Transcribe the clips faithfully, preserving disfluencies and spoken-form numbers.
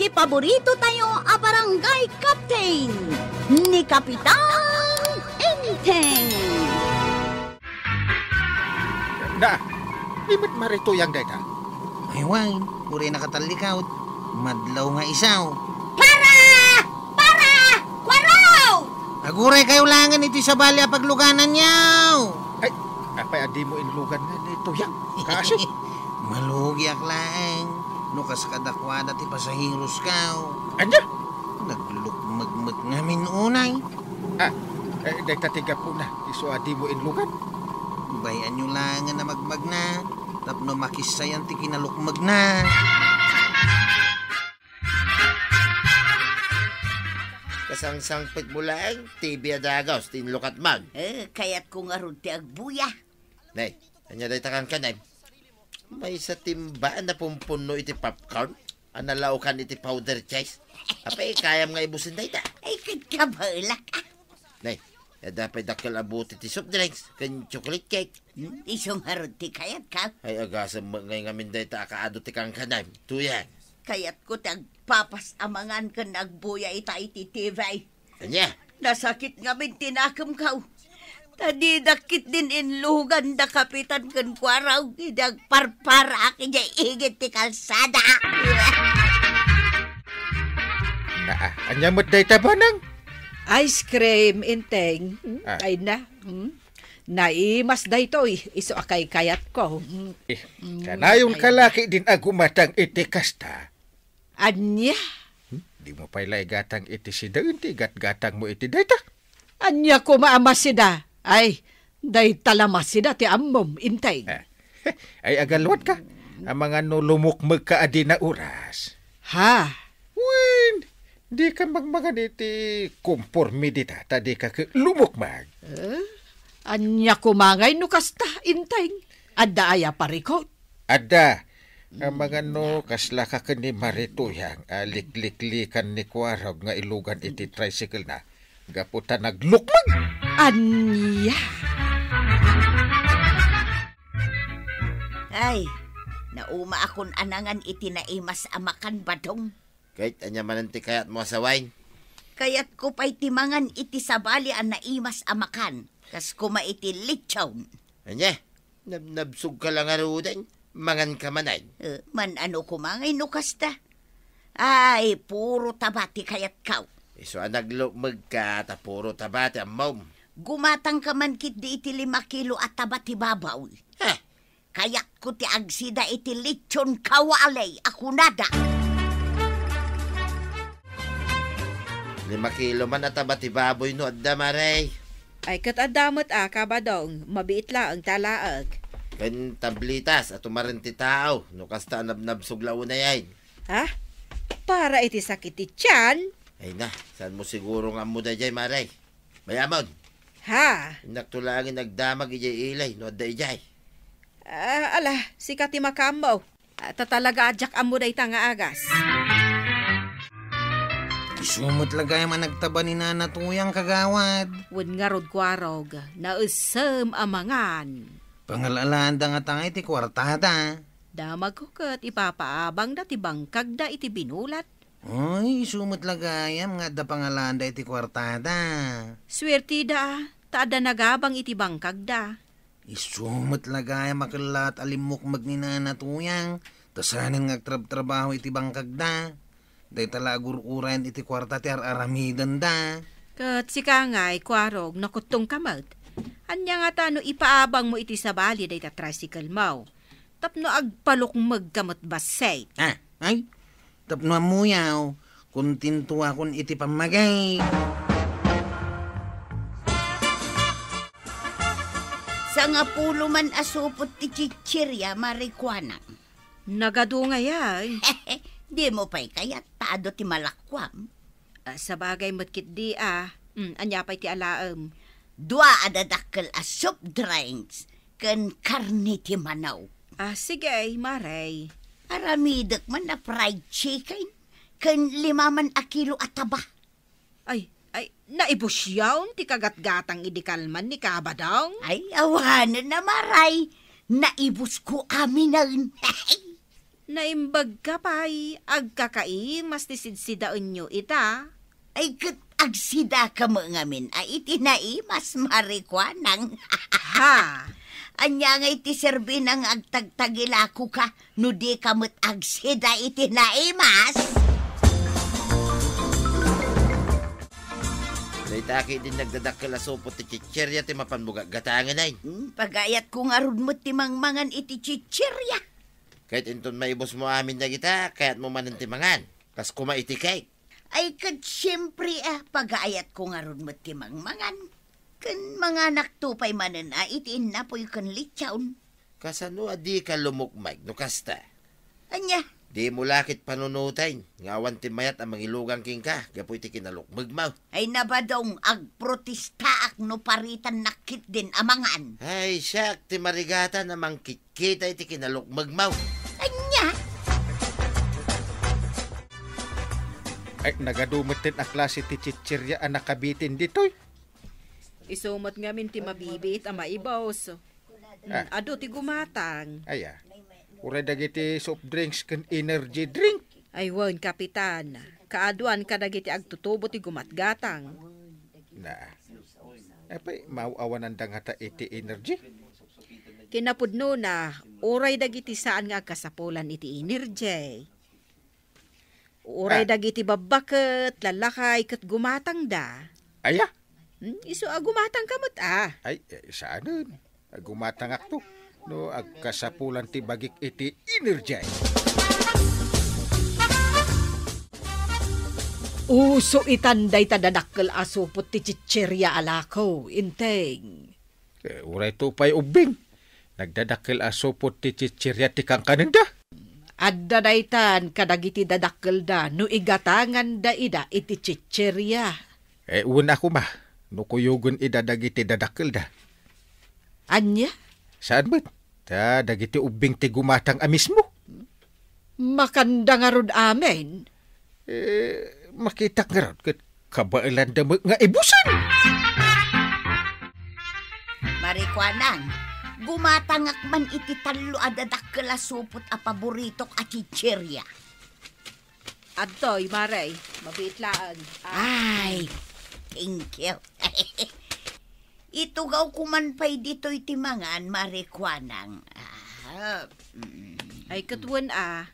Paborito tayo a barangay captain, ni Kapitan Enteng. Na, di met Mare Tuyang dayta? Ay, wen, uray nakatallikawt. Madlaw nga isaw. Para! Para! Kuaraw! Aguray kayo langen iti sabali a paglugananyo! Ay, apay a dimo inlugan nga ni Tuyang? Kasi malugiak laeng no kas kadakuada ti pasaherosko. Ania? Naglukmeg met ngamin unay. Ah, eh, dayta ti gapuna, isu a dimo inlugan. Bay-anyo langen a magmagna tapno makissayan ti kinalukmegna. Kasangsangpetmo laeng, T V a dagus, ti inlukatmon. Eh, kayatko ngarud ti agbuya. Nay, ania dayta kankanem? Maysa ti imbaen a pumpunno iti popcorn a nalaokan iti powder cheese. Apay, kayam nga ibusen dayta? Ay, ket kabaelak, ah. Nay, adda pay dakkel a bote ti soft drinks ken chocolate cake. Hmm, isu ngarud ti kayatko. Ay, agasem met ngay ngamin dayta a kaadu ti kankanem, Tuyang. Kayatko ti agpapas-amangan ken agbuya ita iti T V. Ania? Nasakit ngamin ti nakemko. Ta didak ketdin inlugan da Kapitan ken Kuaraw idi agparparaak idiay igid ti kalsada. Naa, ania met dayta, Banang? Ice cream, Enteng. Hmm? Ah. Ay na. Hmm? Naimas daytoy, isu a kaykayatko. Hmm. Eh, hmm, kanayon ay ka na. Laketdin a gumatang iti kasta. Ania? Hmm? Dimo pay la igatang iti sida, iti igatgatangmo iti dayta? Ania koma a masida? Ay, dayta la masida ti ammom, Enteng. Ah. Ay, agaluatka. Amangan no lumukmegka a di naoras. Ha? Wen, dika mangmangan iti konforme dita, ta dika ket lumukmeg. Eh? Ania koma ngay no kasta, Enteng? Adda aya parikut? Adda. Amangan no kasla ka ken ni Mare Tuyang a likliklikan ni Kuaraw nga ilugan iti tricycle na gapu ta naglukmeg. Ania? Ay, naumaakon a nangan iti naimas a makan, Badong. Ket ania manen ti kayatmo a sawen? Kayatko pay ti mangan iti sabali a naimas a makan, kas koma iti lechon. Ania? Nabnabsogka la ngaruden? Manganka manen? Eh, man-ano koma ngay no kasta? Ay, puro taba ti kayatko. Isu a naglukmegka ta puro taba ti ammom. Gumatangka man ketdi iti lima kilo a taba ti baboy. Heh, kayatko ti agsida iti lechon kawali a kunada. Lima kilo man a taba ti baboy no adda, Mare. Ay, ket adda met a, Kabadong, mabiit laeng ti alaek. Ken tablitas a tumaren ti tao, no kasta a nabnabsog la unay. Ha? Para iti sakit ti tian? Ay na, saanmo siguro nga ammo daydiay, Mare? Bay-amon. Ha? Innakto laeng agdamag idiay ili no adda idiay. Ah, ala, sika ti makaammo. Ah, ta talaga a diak ammo dayta nga agas. Isu met la gayam a nagtaba ni Nana Tuyang, kagawad. Wen ngarud, Kuarog, naessem a mangan. Pangal-alaanda ngata ngay ti kuartada. Damagko ket ipapaabangda ti bangkagda iti binulat. Ay, isu met la gayam nga adda pangalanda iti kuartada. Suertida, ta adda nagabang iti bangkagda. Isu met la gayam a kellaat a limmukmeg ni Nana Tuyang, ta sanen nga agtrabtrabaho iti bangkagda. Dayta la agur-urayan iti kuarta ti ar-aramidenda. Ket sika ngay, Kuarog, nakuttongka met. Ania ngata no ipaabangmo iti sabali dayta tricycle-mo? Tapno agpalukmegka met bassit. Ah, ay, tapno ammoyo, kontentoakon iti pammagik. Sangapulo man a supot ti chichirya, Mare Kuana. Nagadu ngay, ay. Dimo pay kayat ta adu ti malakuam? Ah, sabagay met ketdi a. Hmm, ania pay ti alaem? Dua a dadakkel a soft drinks ken karne ti manok. Ah, sige, Mare. Aramidek man a fried chicken ken lima man a kilo a taba. Ay, ay, naibusyon ti kagatgatang idi kalman ni Kabadong? Ay, awanen a, Mare. Naibusko aminen. Naimbagka pay, agkakaimas ti sidsidaenyo ita. Ay, ket agsidaka met ngamin a iti naimas, Mare Kuanang. Ha? Ania ngay ti serbina nga agtagtagilakoka no dika met agsida iti naimas? Dayta ketdin nagdadakkel a supot ti chichirya ti mapanmo gagatangen, ay. Hmm, pagayatko ngarud met ti mangmangan iti chichirya. Ket inton maibusmo amin dagita, kayatmo manen ti mangan. Kas koma iti cake. Ay, ket siempre, a, pagaayatko ngarud met ti mangmangan. Ken manganakto pay manen a iti innapoy ken litson. Kasano a dika lumukmeg no kasta? Ania? Dimo la ket panunoten nga awan ti mayat a mangilugan kenka gapu iti kinalukmegmo. Ay, nabadong, agprotestaak no paritannak ketdin a mangan. Ay, siak ti marigatan a mangkit- kita iti kinalukmegmo. Ania? Ay, nagadumetten a klase ti chichirya a nakabitin ditoy. Isu met ngamin ti mabibiit a maibus. Mm, ah, adu ti gumatang. Aya. Uray dagiti soft drinks ken energy drink. Ay wen, Kapitan. Kaaduan kadagiti agtutubo ti gumatgatang. Na. Apay, maaw-awananda ngata iti energy? Kinapudnona, uray dagiti saan nga agkasapulan iti energy. Uray Ah. dagiti babbaket, lalakay, ket gumatangda. Aya? Hmm, isu a gumatangka met, ah. Ay, eh, saanen. Gumatangakto. No agkasapulan ti bagik iti energy. Uso itan dayta dadakkel a supot ti chichirya a lako, Inteng. Eh, uray to pay ubbing. Nagdadakkel a supot ti chichirya ti kankanenda. Adda daytan kadagiti dadakkelda no igatanganda ida iti chichirya. Eh, wen a koma, no kuyogen ida dagiti dadakkelda. Ania? Saan met? Ta dagiti ubbing ti gumatang a mismo. Makanda ngarud amin? Eh, makitak ngarud ket kabaelanda met nga ibusen. Marikuanang, gumatangak man iti tallo a dadakkel a supot a paboritok a chichirya. Adtoy, Mare, mabiit laeng. Ah. Ay, thank you. Itugawko man pay ditoy ti mangan, Marikuanang. Ah, mm. Ay, ket wen a.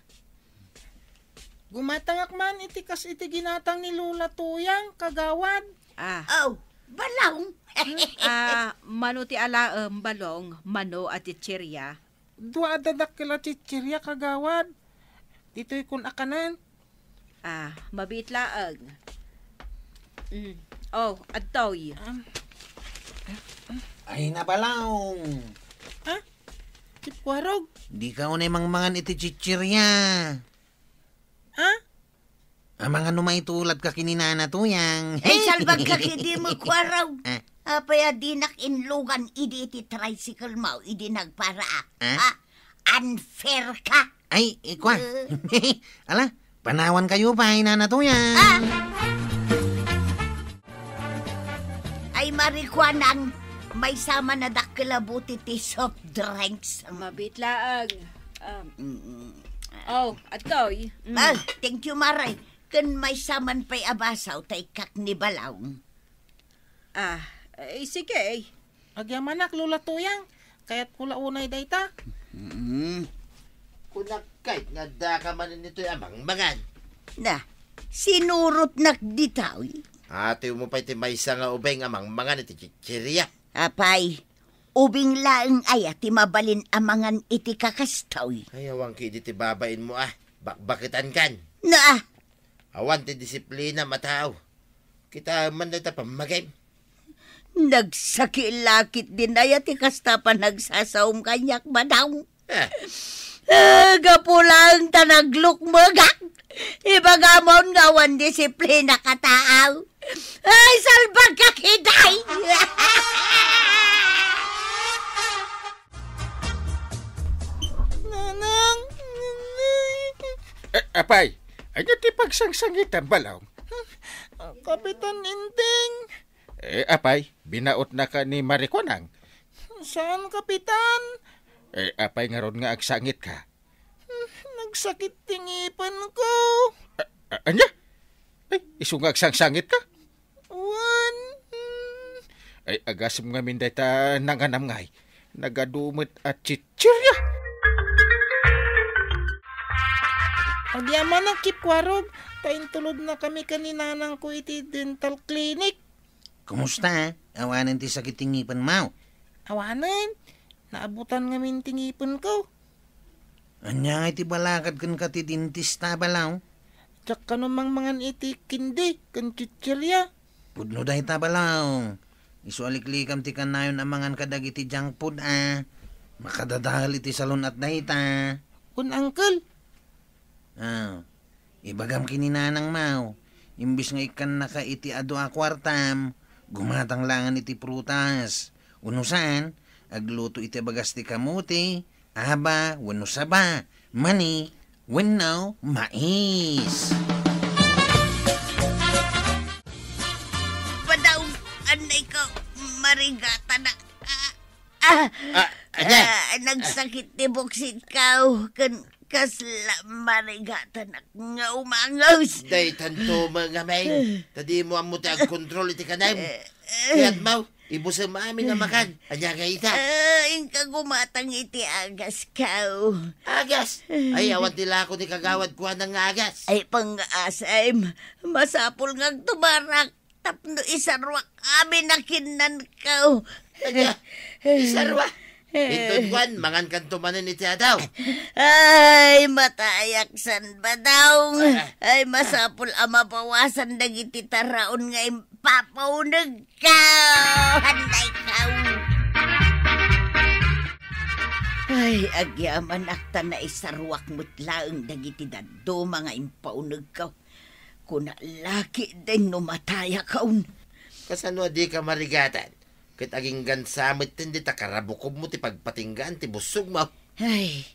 Gumatangak man iti kas iti ginatang ni Lola Tuyang, kagawad. Ah. Oh, Balong. Ah, mano ti alaem, Balong, mano a chichirya? Dua a dadakkel a chichirya, kagawad. Ditoy kun akanan. Ah, mabiit laeng. Mm. Oh, adtoy. Ah. Ay, Nabalaw. Ah? Chief Kuarog? Di ka unay mangmangan iti chichirya. Ah? Amangan no maitulad ka ken ni Nana Tuyang. Ay, salbag ka ket di mo, Kuarog. Ah. Apay a dinak inlugan idi iti tricycle mo, idi nagparaak. Ah? Ah? Unfair ka. Ay, ikwa. Eh. Ala, panawan kayo pa, Nana Tuyang. Ah! Ay, Marikuanang, maysa man a dakkel a buti ti soft drinks. Mabiit laeng. Um, Mm. oh, adtoy. Mm. Ah, thank you, Mare. Ken maysa man pay a basaw ta ikkak ni Balong. Ah, eh, sige. Agyamanak, Lola Tuyang. Kayatko la unay dayta. Mm. Kunak kay nga adda ka man ditoy a mangmangan. Na, sinurotnak ditoy. Atiwmo pay ti maysa nga ubing a mangmangan iti chichirya. Apay, ubing laeng aya ti mabalin a mangan iti kakastoy? Ay, awan ketdi ti babainmo, ah. Bakbaketan kan. Na, Awan ti disiplinam a tao. Kitaem man dayta pammagim. Nagsakit la ketdin aya ti kasta a panagsasaom kaniak, Balong. Ah. Ah, gapu laeng ta naglukmegak. Ibagamon nga awan disiplina ka tao. Ay, salbag ka, kiday! Nanang! Eh, apay, ania ti pagsangsangitam, Balong? Kapitan Inteng. Eh, apay, binaotnaka ni Marikuanang? Saan, Kapitan. Eh, apay ngarud nga agsangitka? Nag, Sakit ti ngipenko. A-, a-, ania? Ay, isu nga agsangsangitka? Wen. Ay, agasem ngamin dayta nanganam ngay. Nagadu met a chichirya. Agyamanak, Kip Kuarog, ta intulodnakami ken ni nanangko iti dental clinic. Kumusta? Awanen ti sakit ti ngipenmo? Awanen. Naabutan ngamin ti ngipenko. Ania ngay ti balakad kenka ti dentista, balaw? Diak kano mangmangan iti candy ken chichirya. Pudno dayta, balaw. Isu a liklikam ti kanayon a mangan kadagiti junk food a makadadael iti salun-at dayta. Wen, uncle. Ah, ibagam ken ni nanangmo, imbes nga ikkannaka iti adu a kuartam, gumatang laengen iti prutas. Wenno saan, agluto iti bagas ti kamote, aba, wenno saba, mani, wenno mais. Padaw, anay ka, marigatanak. Ah, ah, Ah, ania? Ah, nagsakit ti buksitko, ken kasla marigatanak nga umanges. Daytanto met ngamin, ta dimo ammo ti agkontrol iti kanam. Eh, eh. Kayatmo, ibusem amin a makan. Ania nga ita? Ah, inka gumatang iti agasko. Agas? Ay, awan ti lako ni kagawad kuana nga agas. Ay, pangasim, masapul nga agtubarak tapno isaruak amin a kinnanko. Ania? Isarua? Inton kuan, mangankanto manen iti adaw. Ay, matayak san, Badong. Ah. Ay, masapul a mabawasan dagiti taraon nga impapaunegko. Handayko. Ay, agyamanak ta naisaruak met laeng dagiti dadduma nga impaunegko. Kuna la ketdin no matayakon. Kasano a dika marigatan? Ket aginggansa metten dita karabukobmo ti pagpatinggaan ti bussogmo. Ay,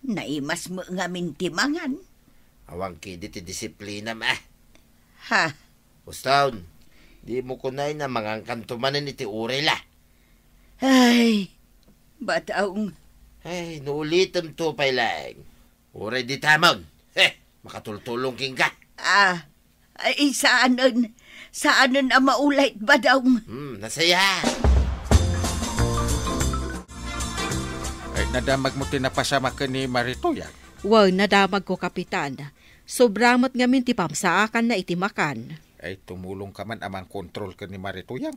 naimas met ngamin ti mangan. Awan ketdi ti disiplinam, ah. Ha? Uston, dimo kunay a mangankanto manen iti uray la. Ay, Badong. Ay, no ulitemto pay laeng. Uray ditamon. Heh, makatultulong kenka. Ah, ay, saanen. Saanen a maulit, Badong. Hmm, nasaya. Ay, nadamagmo ti napasamaken ni Maritoyang? Wen, nadamagko, Kapitan. Sobra met ngamin ti pamsaakanna iti makan. Ay, tumulongka man a mangkontrol ken ni Maritoyang.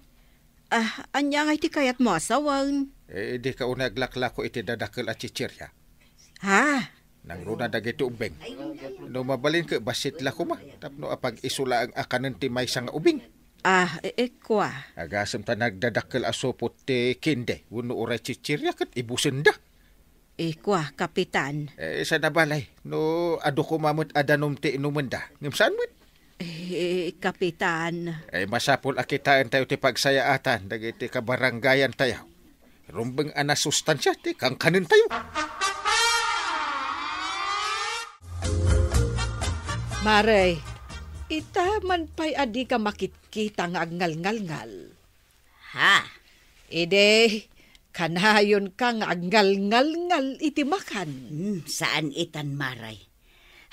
Ah, ania ngay ti kayatmo a sawen? Eh, dika unay aglaklako iti dadakkel a chichirya. Ha? Nangruna dagiti ubing. No mabalin ket bassit la koma, tapno apag-isu laeng a kanen ti maysa nga ubing. Ah, e-, e, kua. Agasem ta nagdadakkel a supot ti kinde, wenno uray chichirya ket ibusenda. Eh, kua, Kapitan. Eh, saan a balay, no adu koma met a danum ti inumenda, ngem saan met? Eh, Kapitan. Eh, masapul a kitaentayo ti pagsayaatan dagiti kabarangayantayo. Rumbeng a nasustansia ti kankanentayo. Mare, ita man pay a dika makitkita nga agngalngalngal. Ha? Idi, kanayonka nga agngalngalngal iti makan. Hmm, saan itan, Mare.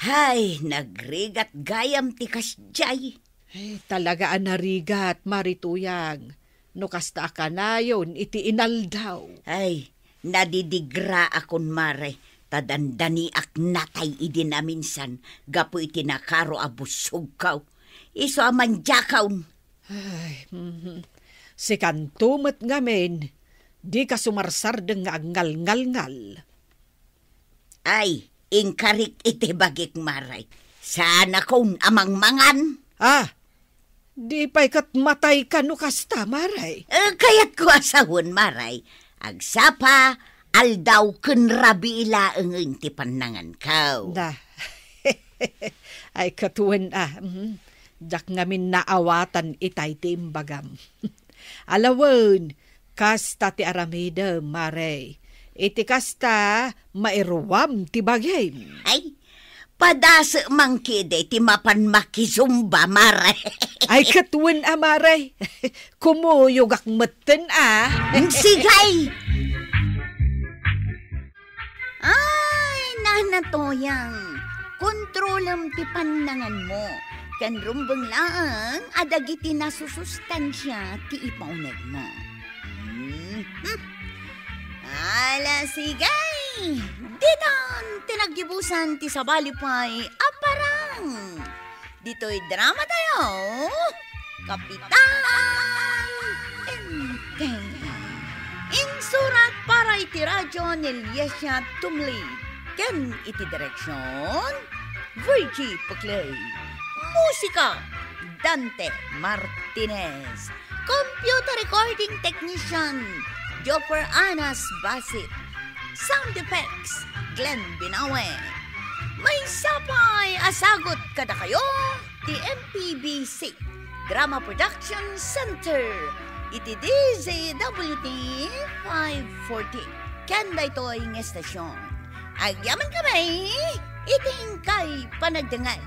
Hay, nagrigat gayam ti kasdiay. Ay, talaga a narigat, Marituyang. No kasta a kanayon iti inaldaw. Ay, nadidigraakon, Mare, ta dandaniak natay idi naminsan gapu iti nakaro a bussogko. Isu a mandiakon. Ay, mhm. Sikanto met ngamin, dika sumarsardeng nga agngalngalngal. Ay, inkarik iti bagik, Mare. Saanakon a mangmangan? Ah, di pay ket matayka no kasta, Mare. Eh, kayatko a sawen, Mare. Agsapa, aldaw ken rabii laengen ti pannanganko. Na. Ay, ket wen a, mhm. Diak ngamin naawatan itay ti imbagam. Alawen, kasta ti aramidem, Mare. Iti kasta, mairuam ti bagim. Ay, padase man ketdi ti mapan makizumba, Mare. Ay, ket wen a, Mare. Kumuyogak metten a. Sige! Ay, Nana Toyang, Kontrolem ti pannanganmo, ken rumbeng laeng a dagiti nasusustansia ti ipaunegmo. Mhm. Ala, sige! Ditan ti naggibusan ti sabali pay a parang. Ditoy drama tayo, Kapitan Enteng. Insurat para iti radyo ni Liesia Tumlig, ken iti direksyon, Virgie Puclay. Musika, Dante Martinez. Computer recording technician, Joffer Anas Basit. Sound effects, Glenn Binawe. Maysa pay a sagut kadakayo ti M P B C Drama Production Center iti D Z W T five forty. Ken daytoy nga estasyon, agyamankami iti inkay panagdengngeg.